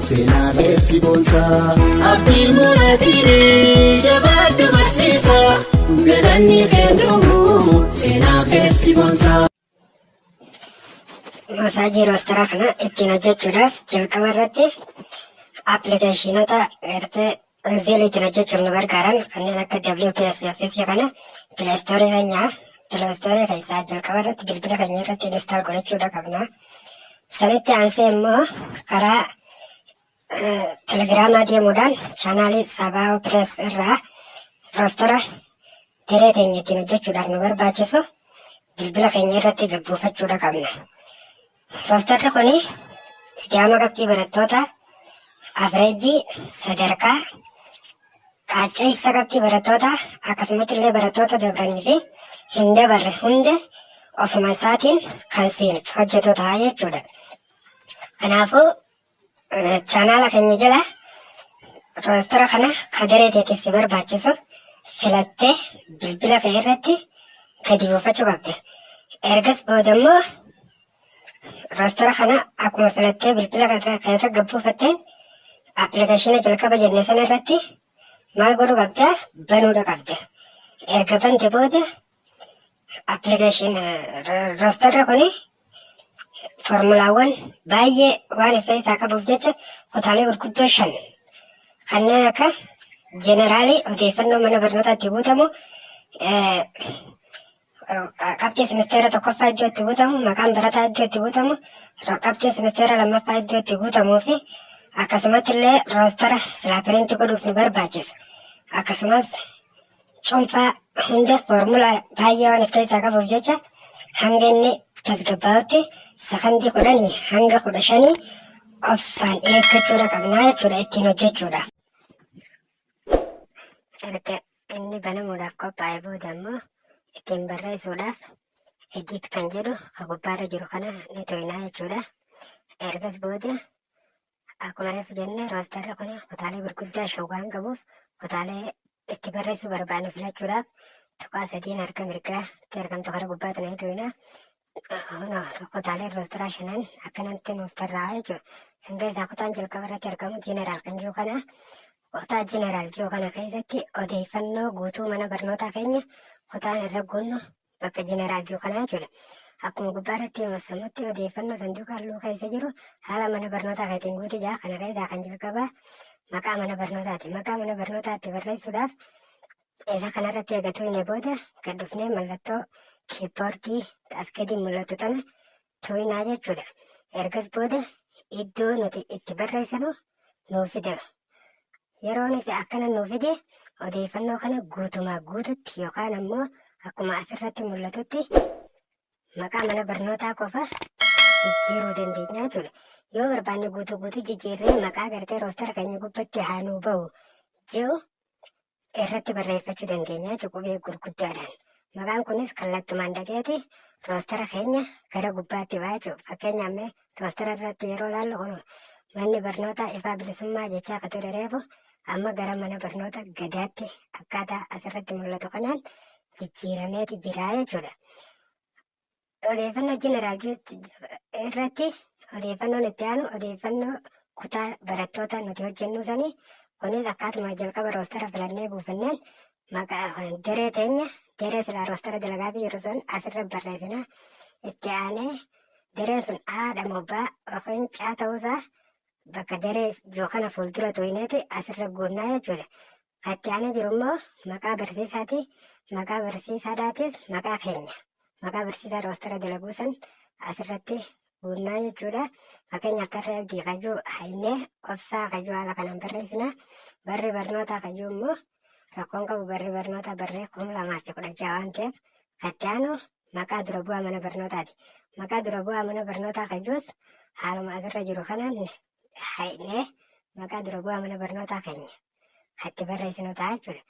Seenaa keessi boonsaa. Abdii muraatiini jabaadhu barsiisaa. Galanni kennumu seenaa keessi boonsaa. Moosaajii roostara kana ittiin hojjechuudhaaf jalqaba irratti appilikeeshinoota gartee Excel ittiin hojjechuuf nu gargaaran kanneen akka WPS Office kana Play Store keenya Play Store keessaa jalqaba irratti bilbila keenya irratti install godhachuudha qabna. Sanitti aansee immoo karaa telegiraamaa deemuudhaan chaanaalii Sabaa'oo Press irraa roostara daree teenya ittiin hojjechuudhaaf nu barbaachisu bilbila keenya irratti gabbuufachuudha qabna. Roostarri kun ijaama qabxii barattoota, afireejii, sadarkaa, qaacceessa qabxii barattoota, akkasumatti illee barattoota dabranii fi hin dabarre hunda ofuma isaatiin kan siin hojjetu ta'a jechuudha. Kanaafuu chaanaala keenya jala roostara kana ka daree teetiif si barbaachisu filattee bilbila kee irratti gadi buufachuu qabda. Ergas booda immoo roostara kana akkuma filattee bilbila kee irra gad buufatteen appilikeeshina jalqaba jenne sana irratti maal godhuu qabda? Banuudha qabda. Erga bante booda appilikeeshin roostarri kuni formulaawwan baay'ee waan of keessaa qabuuf jecha kutaalee gurguddoo shan kanneen akka jeneraalii odeeffannoo mana barnootaatti guutamu, qabxii simisteera tokkoffaa iddoo itti guutamu, maqaan barataa iddoo itti guutamu, qabxii simisteera lammaffaa iddoo itti guutamuu fi akkasumatti illee roostara silaa piriinti godhuuf nu barbaachisu, akkasumas cuunfaa hunda foormulaa baay'ee waan of keessaa qabuuf jecha hanga inni tasgabbaa'utti sakandii 10 hanga 15 obsaan eeggachuudha qabnaa jechuudha ittiin hojjechuudhaaf. Erga inni banamuudhaaf qophaa'e booda immoo ittiin barreessuudhaaf edit kan jedhu ka gubbaarra jiru kana ni tuqnaa jechuudha. Ergas booda akkuma reefu jenne roostarri kun kutaalee gurguddaa shan waan qabuuf kutaalee itti barreessuu barbaanne filachuudhaaf tuqaa sadiin harka mirgaatti argamtu kara gubbaatti ni tuqna. Kutaalee roostaraa shanan akkanatti nuuf tarraa'a jechuudha. San keessaa kutaan jalqaba irratti argamu jeneraal kan jiru kana. Kutaa jeneraal jiru kana keessatti odeeffannoo guutuu mana barnootaa keenya kutaan irra guunnu bakka jeneraal jiru kana jechuudha. Akkuma gubbaa irratti himasamutti odeeffannoo sanduuqa halluu keessa jiru haala mana barnootaa keetiin guutu jira. Kana keessaa kan jalqabaa maqaa mana barnootaati. Maqaa mana barnootaatti barreessuudhaaf isa kanarratti eega tuqne booda gad dhufnee mallattoo kiiboordii as gadi mul'atu tana tuqnaa jechuudha. Ergas booda iddoo nuti itti barreessinu nuuf fida. Yeroo nuti akkana nuuf fide odeeffannoo kana guutumaa guututti yookaan ammoo akkuma asirratti mul'atutti maqaa mana barnootaa qofa jijjiiruu dandeenya jechuudha. Yoo barbaanne guutuu guutuu jijjiirree maqaa gartee roostara keenya gubbatti haa nuu bahu jedhu irratti barreeffachuu dandeenya jechuudha qubee gurguddaadhaan. Maqaan kunis kallattumaan dhaqeeti roostara keenya gara gubbaatti ba'a jechuudha. Fakkeenyaaf mee roostara irratti yeroo ilaallu kun manni barnootaa Ifaa Bilisummaa jechaa akka ture reefu amma gara mana barnoota Gadaatti akkaataa asirratti mul'atu kanaan jijjiirameeti jira jechuudha. Odeeffannoo jeneraal irratti odeeffannoon itti aanu odeeffannoo kutaa barattoota nuti hojjennu sanii, kunis akkaatuma jalqaba roostara filannee buufanneen maqaa daree teenya, daree silaa roostara dalagaa fi jiru sun asirra barreessina. Itti aanee dareen sun A dha moo B yookiin C ta'uusaa bakka daree jiru kana fuuldura tuqneeti asirra guunnaa jechuudha. Kan itti aanee jiru immoo maqaa barsiisaati. Maqaa barsiisaadhaatis maqaa keenya. Maqaa barsiisaa roostara dalaguu san asirratti guunnaa jechuudha. Fakkeenyaaf Tarree Abdii kajuu haynee Obsaa kajuu haala kanaan barreessina. Barri barnootaa kajuu immoo rakkoon qabu, barri barnootaa barree 2016 waan ta'eef. Kan itti aanu maqaa dura bu'aa mana barnootaati. Maqaa dura bu'aa mana barnootaa kajuus haaluma asirra jiru kanaan haynee maqaa dura bu'aa mana barnootaa keenya kan itti barreessinu ta'a jechuudha.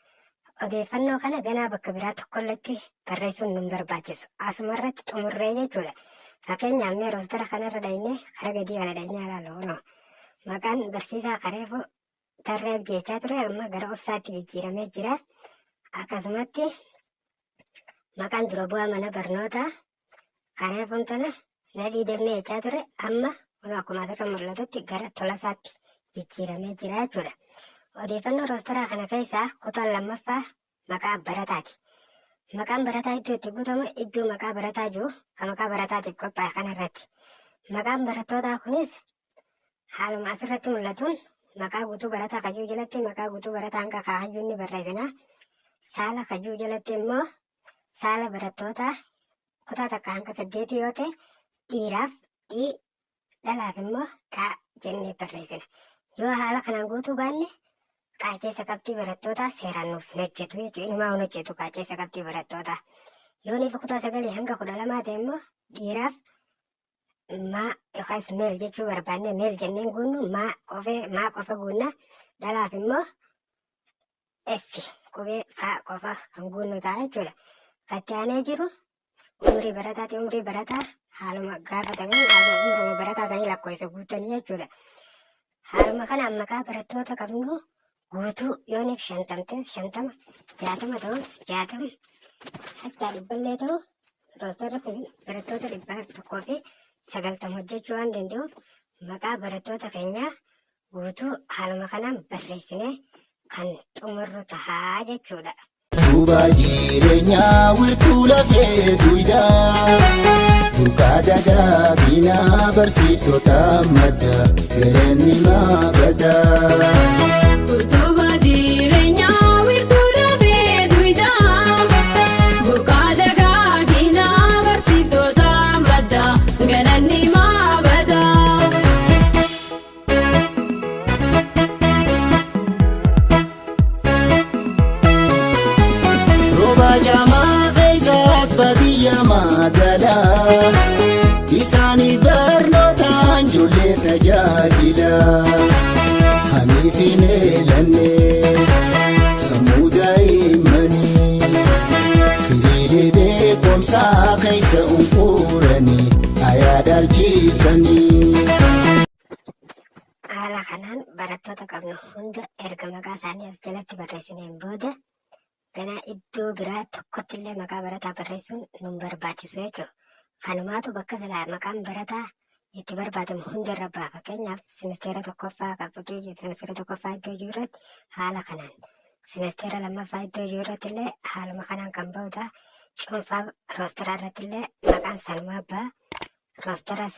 Odeeffannoo kana ganaa bakka biraa tokkolletti barreessuun nun barbaachisu. Asuma irratti xumurree jechuudha. Fakkeenyaaf mee roostara kanarra dhaynee karaa gadii kana dhaynee ilaallu kunoo. Maqaan barsiisaa kareefu Tarree Abdii jechaa ture amma gara Obsaatti jijjiiramee jira. Akkasumatti maqaan dura bu'aa mana barnootaa kareefuun tana Nadhii Dammee jechaa ture amma kun akkuma asirra mul'atutti gara Tolasaatti jijjiiramee jira jechuudha. Odeeffannoo roosteraa kana keessaa kutaan lammaffaa maqaa barataati. Maqaan barataa iddoo itti guutamu iddoo maqaa barataa jiru kan maqaa barataatiif qophaa'e kanarratti. Maqaan barattootaa kunis haaluma asirratti mul'atuun maqaa guutuu barataa kajuu jalatti maqaa guutuu barataa hanga kaayyuu ni barreessina. Saala kajuu jalatti immoo saala barattootaa kutaa 1 hanga 8 yoo ta'e dhiiraaf dhii, dhalaaf immoo dhaa jennee barreessina. Yoo haala kanaan guutuu baanne qaaceessa qabxii barattootaa seeraan nuuf hin hojjetu jechuudha. Inumaa hin hojjetu qaaceessa qabxii barattootaa. Yoo niif kutaa 9 hanga 12 ta'e immoo dhiiraaf maa yookaas male jechuu barbaanne male jenneen guunnu, maa qofee maa qofa guunna. Dhalaaf immoo F, qubee faa qofa kan guunnu ta'a jechuudha. Kan itti aanee jiru umrii barataati. Umrii barataa haaluma gaafatameen haaluma umruma barataa sanii lakkoofsa guutanii jechuudha. Haaluma kanaan maqaa barattoota qabnu guutuu yooniif 50 ta'es 50, 60 ta'us 60, hattaa 100llee ta'u, roosterri kun barattoota 190 hojjechuu waan danda'uuf maqaa barattoota keenyaa guutuu haaluma kanaan barreessinee kan xumurru tahaa jechuudha. Duuba jireenyaa wirtuu lafee duudaa, burqaa dagaagina barsiiftota madda, galanni maabadaa. Utubaa jireenyaa wirtuu lafee duudaa, burqaa dagaagina barsiiftota madda, galanni maabadaa. Rooba jaamaa keessaas baadiyyaa magaalaa, isaanii barnootaan ijoollee tajaajila. Haniif hin eelanne sammuu daa'immanii, firiilee beekumsaa keessa unquuranii ayaa dhaalchisanii. Haala kanaan barattoota qabnu hunda erga maqaa isaanii as jalatti barreessineen booda ganaa iddoo biraa tokkotti illee maqaa barataa barreessuun nun barbaachisu jechuudha. Kanumaatu bakka silaa maqaan barataa itti barbaadamu hundarra ba'a. Fakkeenyaaf simisteera tokkoffaa qabxii simisteera tokkoffaa iddoo jiru irratti haala kanaan, simisteera lammaffaa iddoo jiru irratti illee haaluma kanaan kan bahu ta'a. Cuunfaa roosteraa irratti illee maqaan sanumaa ba'a. Roosteras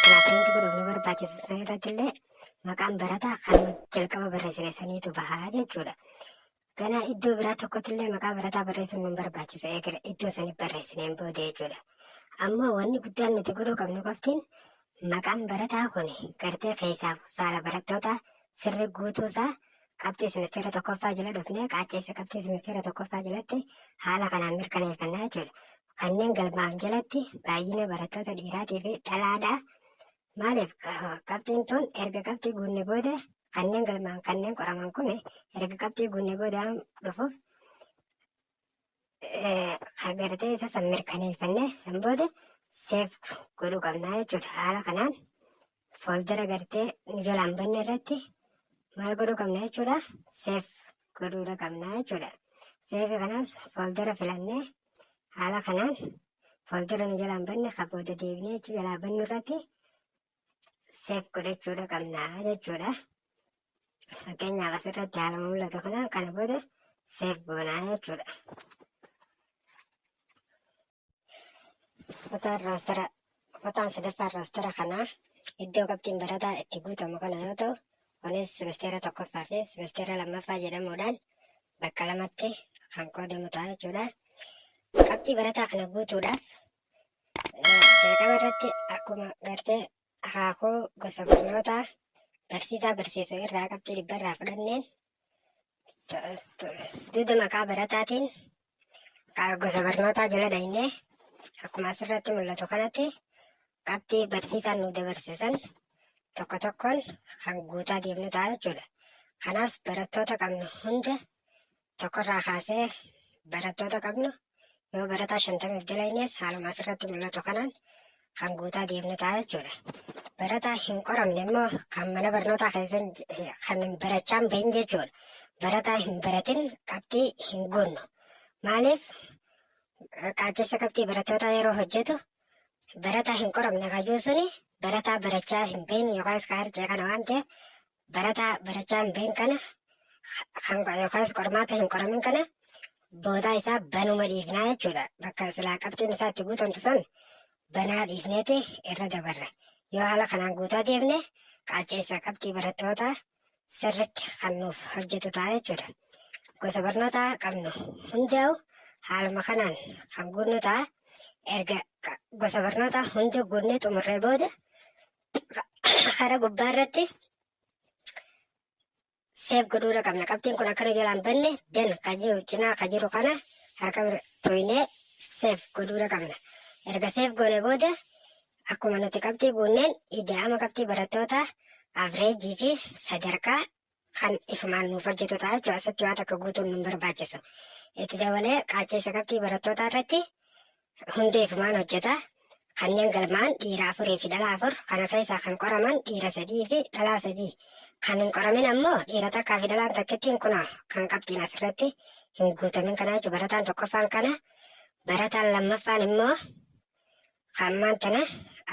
silaa print godhuuf nu barbaachisu sun irratti illee maqaan barataa kan jalqaba barreessine saniitu bahaa jechuudha. Ganaa iddoo biraa tokkotti illee maqaa barataa barreessuun nu barbaachisu eegala iddoo sanii barreessineen booda jechuudha. Ammoo wanni guddaan nuti godhuu qabnu qoftiin maqaan barataa kun gartee keessaaf saala barattootaa sirri guutuusaa qabxii simisteera tokkoffaa jala dhufnee qaacceessa qabxii simisteera tokkoffaa jalatti haala kanaan mirkaneeffannaa jechuudha. Kanneen galmaa'an jalatti baay'ina barattoota dhiiraatii fi dhalaadhaa. Maaliif qabxiin tun erga qabxii guunne booda kanneen galmaa'an kanneen qoraman kun erga qabxii guunne booda waan dhufuuf gartee isa san mirkaneeffannee san booda save godhuu qabnaa jechuudha. Haala kanaan fooldara gartee nu jalaan banne irratti maal godhuu qabna jechuudha? Save godhuudha qabnaa jechuudha. Save kanaas fooldara filannee haala kanaan fooldara nu jalaan banne kan booda deebinee achi jalaa bannu irratti save godhachuudha qabnaa jechuudha. Fakkeenyaaf asirratti haala mul'atu kanaan kana booda save goonaa jechuudha. Kutaan roostara, kutaan sadaffaan roostara kanaa iddoo qabxiin barataa itti guutamu kana yoo ta'u, kunis simisteera tokkoffaa fi simisteera lammaffaa jedhamuudhaan bakka lamatti kan qoodamu ta'a jechuudha. Qabxii barataa kana guutuudhaaf jalqaba irratti akkuma gartee akaakuu gosa barnootaa barsiisaa barsiisu irraa qabxii 100 irraa fudhanneen duuda maqaa barataatiin gosa barnootaa jala dhaynee akkuma asirratti mul'atu kanatti qabxii barsiisaan nu dabarsisan tokko tokkoon kan guutaa deemnu ta'a jechuudha. Kanaas barattoota qabnu hunda tokkorraa kaasee barattoota qabnu yoo barataa 50f dalaynes haaluma asirratti mul'atu kanaan kan guutaa deemnu ta'a jechuudha. Barataa hin qoramne immoo kan mana barnootaa keessa kan hin barachaa hin bahin jechuudha. Barataa hin baratin qabxii hin guunnu. Maaliif qaachessa qabxii barattootaa yeroo hojjetu barataa hin qoramne kayyuu suni barataa barachaa hin bahin yookaas ka harcee kana waan ta'eef Barataa barachaa hin beekne kana kan yookaas qormaata hin qoramin kana boodaa isaa banuma dhiifnaa jechuudha. Bakka silaa qabxiin isaa itti guutamtu san banaa dhiifneeti irra dabarra. Yoo haala kanaan guutaa deemne, qaacceessa qabxii barattootaa sirritti kan nuuf hojjetu ta'a jechuudha. Gosa barnootaa qabnu hundaa'u haaluma kanaan kan guunnu ta'a. Erga gosa barnootaa hunda guunnee xumurree booda, karaa gubbaa irratti save godhuudha qabna. Qabxiin kun akkana jalaan banne done ka jiru cinaa ka jiru kana harka tuqnee save godhuudha qabna. Erga save goone booda, akkuma nuti qabxii guunneen ida'ama qabxii barattootaa, average fi sadarkaa kan ifumaan nuuf hojjetu ta'a jechuudha. Asitti waan takka guutuun nu barbaachisu. Itti dabalee qaacceessa qabxii barattootaa irratti hundi ifumaan hojjeta. Kanneen galmaan dhiira afurii fi dhalaa afur, kana keessaa kan qoraman dhiira sadii fi dhalaa sadii. Kan hin qoramin ammoo dhiira takkaa fi dhalaan takkittiin, kuna kan qabxiin asirratti hin guutamin kana jechuudha. Barataan tokkoffaan kana, barataan lammaffaan immoo kan tana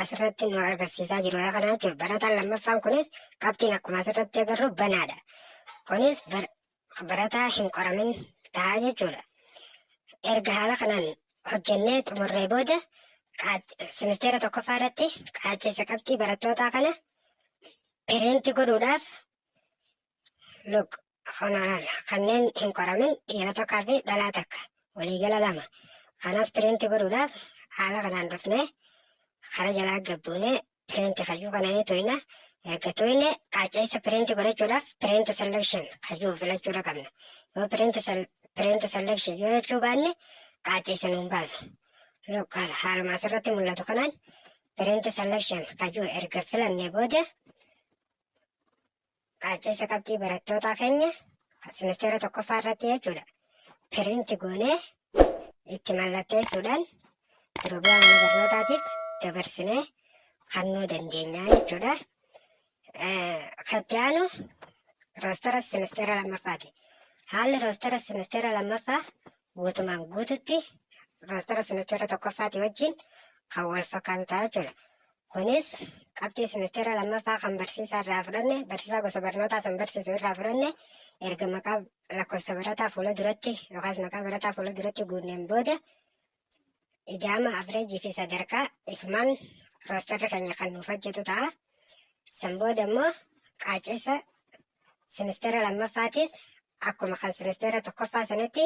asirratti nu agarsiisaa jiru kana jechuudha. Barataan lammaffaan kunis qabxiin akkuma asirratti agarru banaadha. Kunis barataa hin qoramin ta'a jechuudha. Erga haala kanaan hojjennee xumurree booda, simisteera tokkoffaa irratti qaacceessa qabxii barattootaa kana print godhuudhaaf, look, kanneen hin qoramin dhiira tokkaa fi dhalaa takka, waliigala lama. Kanas print godhuudhaaf haala kanaan dhufnee kara jalaa gabbuunee print kayyuu kana ni tuyna. Erga tuyne, qaacceessa print godhachuudhaaf print selection kayyuu filachuudha qabna. Yoo print selection yoo jechuu baanne, qaacceessa nuun baasu. Look, haaluma asirratti mul'atu kanaan print selection kayyuu erga filannee booda, qaacceessa qabxii barattootaa keenya simisteera tokkoffaa irratti jechuudha. Print goonee itti mallatteessuudhaan dura bu'aa mana barnootaatiif dabarsinee kennuu dandeenya jechuudha. Kan aanu roster simisteera lammaffaati. Haalli roster simisteera lammaffaa guutumaan guututti roster simisteera tokkoffaati wajjin kan wal fakkaatu ta'a jechuudha. Kunis qabxii simisteera lammaffaa kan barsiisaa irraa fudhanne, barsiisaa gosa barnootaa san barsiisu irraa fudhanne, erga maqaa lakkoofsa barataa fuula duratti yookaas maqaa barataa fuula duratti guunneen booda, ida'ama average fi sadarkaa ifumaan rosterri keenya kan nuuf hojjetu ta'a. San booda immoo qaacceessa simisteera lammaffaatis akkuma kan simisteera tokkoffaa sanatti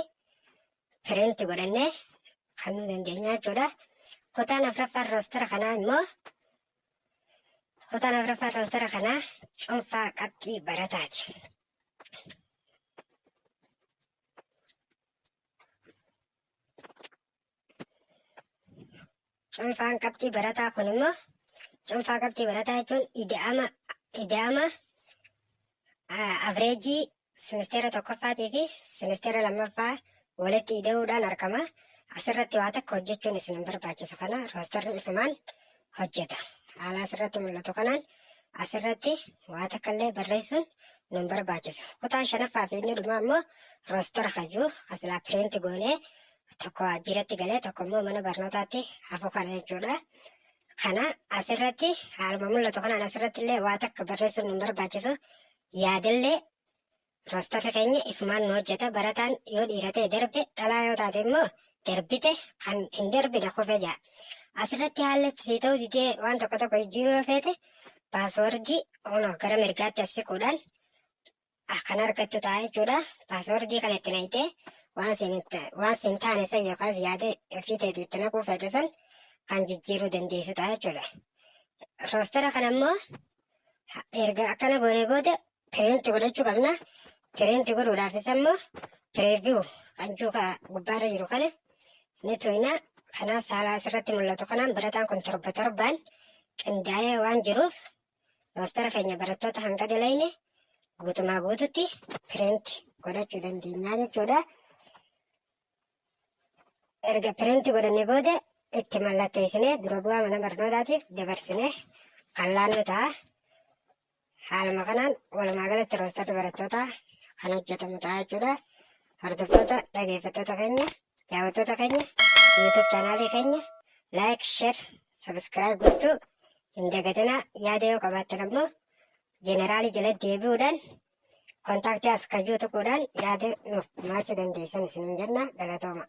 print godhannee kennuu dandeenya jechuudha. Kutaan afuraffaan roster kanaa immoo, kutaan afuraffaan roster kanaa cuunfaa qabxii barataati. Cuunfaan qabxii barataa kun immoo, cuunfaa qabxii barataa jechuun ida'ama average simisteera tokkoffaatii fi simisteera lammaffaa walitti ida'uudhaan argama. Asirratti waa takka hojjechuun isin hin barbaachisu, kana rosterri ifumaan hojjeta. Haala asirratti mul'atu kanaan asirratti waa takka illee barreessuun nu hin barbaachisu. Kutaan shanaffaa fi inni dhumaa immoo roster hajuu asilaa print goonee tokko waajjiratti galee tokko immoo mana barnootaatti hafu kana jechuudha. Kana asirratti haaluma mul'atu kanaan asirratti illee waa takka barreessuun nu hin barbaachisu. Yaadallee rosterri keenya ifumaan nu hojjeta. Barataan yoo dhiira ta'e darbe, dhalaa yoo taate immoo darbite, kan hin darbine kufe ja'a. Asirratti haalli sii ta'uu didee waan tokko tokko jijjiiruu yoo feete, password kunoo gara mirgaatti as siquudhaan kan argattu ta'a jechuudha. Password kana itti naqxee waan siin taane san yookaas yaada ofii teetii itti naquu feete san kan jijjiiruu dandeessu ta'a jechuudha. Roster kana immoo erga akkana goonee booda print godhachuu qabna. Print godhuudhaafis immoo preview kan juuka gubbaarra jiru kana ni tuyna. Kanaas haala asirratti mul'atu kanaan barataan kun torba torbaan qindaa'ee waan jiruuf, roster keenya barattoota hanga dalayne guutumaa guututti print godhachuu dandeenya jechuudha. Erga print godhanne booda itti mallatteessinee dura bu'aa mana barnootaatiif dabarsinee kan laannu ta'a. Haaluma kanaan walumaa galatti rosterri barattootaa kan hojjetamu ta'a jechuudha. Hordoftoota, dhageeffattoota keenya, daawwattoota keenya, YouTube channel keenya like, share, subscribe gochuu hin dagatinaa. Yaada yoo qabaattan ammoo General jala deebi'uudhaan contact us kan jiru tuquudhaan yaada nuuf gumaachuu dandeessan isiniin jenna. Galatooma.